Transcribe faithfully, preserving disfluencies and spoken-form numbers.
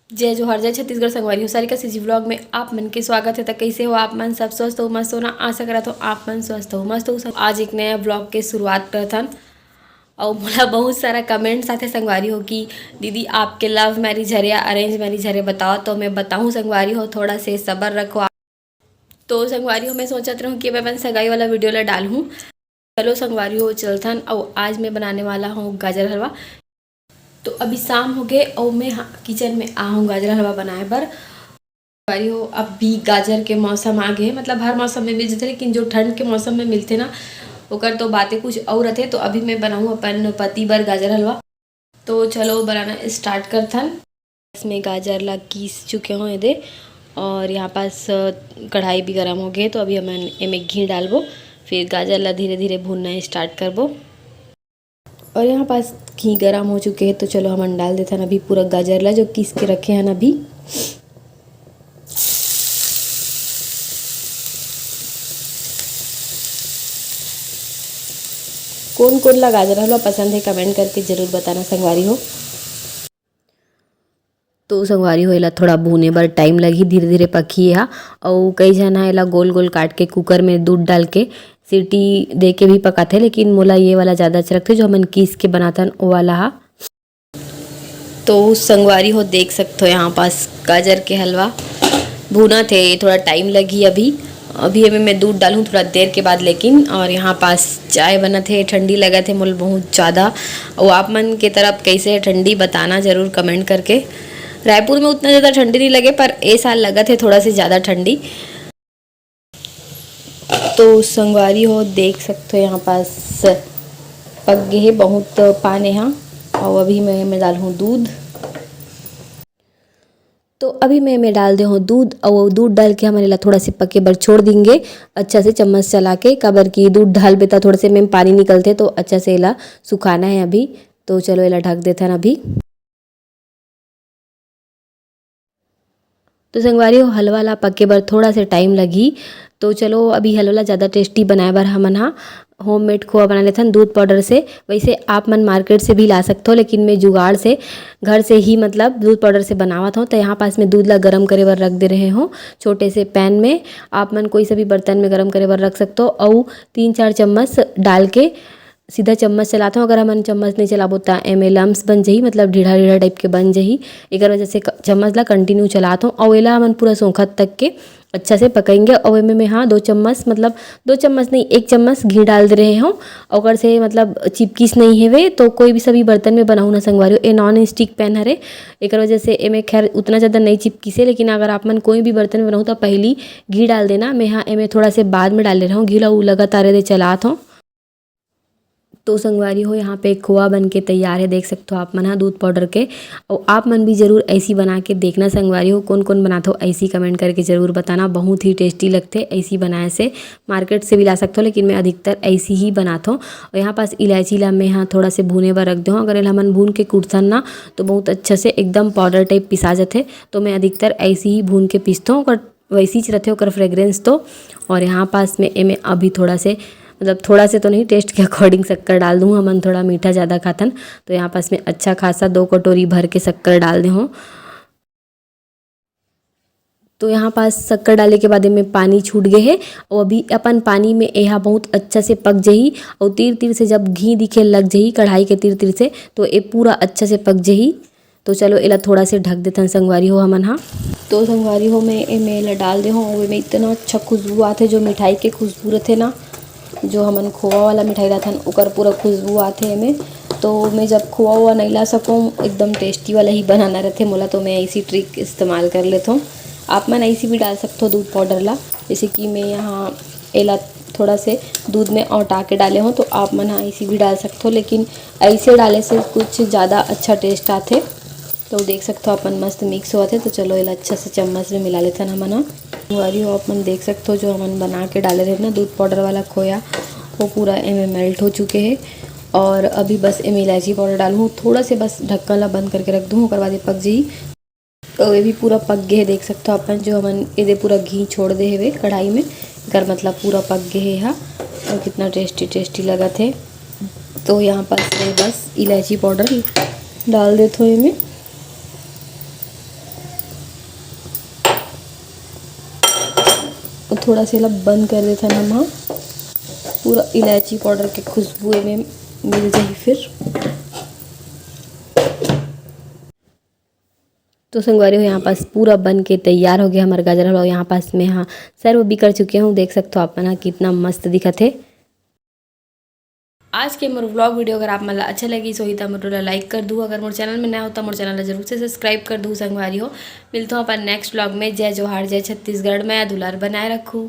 जय जोहार, जय छत्तीसगढ़ संगवारी हो। सारिका सीजी व्लॉग में आप मन के स्वागत है। त कैसे हो आप मन? सब स्वस्थ हो, मस्त हो ना? आशा करत हो आप मन स्वस्थ हो, मस्त हो। आज एक नया व्लॉग के शुरुआत करथन। और मोला बहुत सारा कमेंट्स आथे संगवारी हो कि दीदी, आपके लव मैरिज हरे या अरेंज मैरिज हरे, बताओ। तो मैं बताऊँ संगवारी हो, थोड़ा से सबर रखो आप। तो संगवारी हो, मैं सोचत रहूँ कि मैं अपन सगाई वाला वीडियो ला डालूँ। चलो संगवारी हो, चलथन। और आज मैं बनाने वाला हूँ गाजर हलवा। तो अभी शाम हो गए और मैं किचन में आ हूँ गाजर हलवा बनाए बर। संगवारी हो, अभी गाजर के मौसम आ गए, मतलब हर मौसम में मिल जाते, लेकिन जो ठंड के मौसम में मिलते ना, ओकर तो बातें कुछ और रहते। तो अभी मैं बनाऊँ अपन पति बर गाजर हलवा। तो चलो बनाना स्टार्ट करथन। इसमें गाजर ला कीस चुके हों एदे, और यहाँ पास, अ, कढ़ाई भी गरम हो गए। तो अभी हमन एमे घी डालबो, फिर गाजर ला धीरे धीरे भूनना स्टार्ट करबो। और यहाँ पास घी गरम हो चुके हैं, तो चलो हमन डाल देथन अभी पूरा गाजर ला, जो कीस के रखे हन अभी। कोन कोन ला गाजर हलवा पसंद है, कमेंट करके जरूर बताना संगवारी हो। तो संगवारी हो, एला थोड़ा भूने बर टाइम लगही, धीरे धीरे पकही एहा। अउ कई झन ह एला गोल गोल काट के कुकर में दूध डाल के सीटी दे के भी पकाथे, लेकिन मोला ये वाला ज़्यादा अच्छा लगथे, जो हमन कीस के बनाथन, ओ वाला हा। तो संगवारी हो, देख सकथो यहाँ पास गाजर के हलवा भूनत हे, थोड़ा टाइम लगही अभी। अभी एमे मैं दूध डालूँ थोड़ा देर के बाद, लेकिन और यहाँ पास चाय बनत हे, ठंडी लगत हे मोला बहुत ज़्यादा। अउ आप मन के तरफ कैसे हे ठंडी, बताना जरूर कमेंट करके। रायपुर में उतना ज़्यादा ठंडी नहीं लगे, पर ए साल लगत हे थोड़ा से ज़्यादा ठंडी। तो संगवारी हो, देख सकथो यहाँ पास पक गे हे बहुत पान एहा। अउ अभी मैं एमे डालहूँ दूध। तो अभी मैं एमे डाल दे हूँ दूध, अउ दूध डाल के हमन एला थोड़ा से पके बर छोड़ देंगे अच्छा से चम्मच चला के, काबर कि दूध डालबे त थोड़ा से एमे पानी निकलथे, तो अच्छा से एला सुखाना है अभी। तो चलो एला ढक देथन अभी। तो संगवारी हो, हलवा ला पके बर थोड़ा से टाइम लगही। तो चलो, अभी हलवा ला ज़्यादा टेस्टी बनाए बर हमन हा होममेड खोआ बना लेथन दूध पाउडर से। वैसे आप मन मार्केट से भी ला सकथो, लेकिन मैं जुगाड़ से घर से ही, मतलब दूध पाउडर से बनावत हूँ। तो यहाँ पास मैं दूध ला गरम करे बर रख दे रहे हूँ छोटे से पैन में। आप मन कोई सा भी बर्तन में गरम करे बर रख सकथो। अउ तीन चार चम्मच डाल के सीधा चम्मच चलात हूँ। अगर हमन चम्मच नहीं चलाबो त एमे लम्स बन जही, मतलब ढीढ़ा ढीढ़ा टाइप के बन जही। एकर वजह से क-, चम्मच ला कंटिन्यू चलात हूँ। अउ एला हमन पूरा सोखत तक के अच्छा से पकाएंगे। अउ एमे मैं, हाँ, दो चम्मच, मतलब दो चम्मच नहीं, एक चम्मच घी डाल दे रहे हूँ। ओकर से, मतलब, चिपकिस नहीं हेवे। तो कोई भी सभी बर्तन में बनाऊ ना संगवारी हो, ए नॉन स्टिक पैन हरे, एकर वजह से एमे खैर उतना ज़्यादा नहीं चिपकिसे। लेकिन अगर आप मन कोई भी बर्तन में बनाऊ तो पहली घी डाल देना। मैं, हाँ, एमे थोड़ा से बाद में डाल दे रहा हूँ घी ला, उ लगातार एदे चलात हूँ। तो संगवारी हो, यहाँ पे खोआ बन के तैयार है, देख सकते हो आप मन हा दूध पाउडर के। और आप मन भी जरूर ऐसी बना के देखना संगवारी हो। कौन कौन बनाथो ऐसी, कमेंट करके जरूर बताना, बहुत ही टेस्टी लगथे ऐसी बनाए से। मार्केट से भी ला सकते हो, लेकिन मैं अधिकतर ऐसी ही बनाथो। और यहाँ पास इलायची ला मैं, हाँ, थोड़ा से भूने बर रख दे हूँ। अगर एला हमन भून के कूटथन ना, तो बहुत अच्छा से एकदम पाउडर टाइप पिसा जाथे। तो मैं अधिकतर ऐसी ही भून के पीसथो, ओकर वैसी च रथे ओकर फ्रेग्रेंस तो। और यहाँ पास में एमे अभी थोड़ा से, मतलब थोड़ा से तो नहीं, टेस्ट के अकॉर्डिंग शक्कर डाल दूँ। हमन थोड़ा मीठा ज़्यादा खाथन, तो यहाँ पास में अच्छा खासा दो कटोरी भर के शक्कर डाल दे हूँ। तो यहाँ पास शक्कर डाले के बाद एमे पानी छूट गए है। और अभी अपन पानी में एहा बहुत अच्छा से पक जही। और तीर तीर से जब घी दिखे लग जही कढ़ाई के तीर तीर से, तो ए पूरा अच्छा से पक जही। तो चलो, एला थोड़ा से ढक देथन संगवारी हो हमन हा। तो संगवारी हो, मैं एमे एला डाल दे हूँ। एमे इतना अच्छा खुशबू आथे, जो मिठाई के खुशबू रथे ना, जो हमन खोआ वाला मिठाई लाथन, ओकर पूरा खुशबू आथे एमे। तो मैं जब खोआ हुआ नहीं ला सकूँ, एकदम टेस्टी वाला ही बनाना रहथे मोला, तो मैं ऐसी ट्रिक इस्तेमाल कर लेथों। आप मन ऐसी भी डाल सकथो दूध पाउडर ला। जैसे कि मैं यहाँ एला थोड़ा से दूध में औटा के डाले हों, तो आप मन हा ऐसी भी डाल सकथो, लेकिन ऐसे डाले से कुछ ज़्यादा अच्छा टेस्ट आथे। तो देख सकथो, अपन मस्त मिक्स होवत हे। तो चलो, एला अच्छा से चम्मच में मिला लेथन हमन ह। संगवारी हो, अपन देख सकथो, जो हमन बना के डाले रहे ना दूध पाउडर वाला खोया, वो पूरा एमे मेल्ट हो चुके हे। और अभी बस एमे इलायची पाउडर डालूँ, थोड़ा से बस ढक्कन ला बंद करके रख दूँ, ओकर बाद ये पक जाही। तो ये भी पूरा पक गए हे, देख सकथो अपन, जो हमन एदे पूरा घी छोड़ दे हेवे कढ़ाई में, एकर मतलब पूरा पक गए हे हा। और कितना टेस्टी टेस्टी लगत हे। तो यहाँ पास मैं बस इलायची पाउडर डाल देथो एमे। थोड़ा से ला बंद कर देथन हम ह। पूरा इलायची पाउडर के खुशबू एमे मिल जाही फिर। तो संगवारी हो, यहाँ पास पूरा बन के तैयार हो गया हमारा गाजर हलवा। यहाँ पास मैं हाँ सर्व भी कर चुके हूँ, देख सकते हो आप मन ह कितना मस्त दिखत हे। आज के मोर व्लॉग वीडियो अगर आप मन ला अच्छा लगिस होही त मोर ला लाइक कर दू, अगर मोर चैनल में नया हो त मोर चैनल ला जरूर से सब्सक्राइब कर दू संगवारी हो। मिलथों अपन नेक्स्ट व्लॉग में। जय जोहार, जय छत्तीसगढ़, मया दुलार बनाए रखू।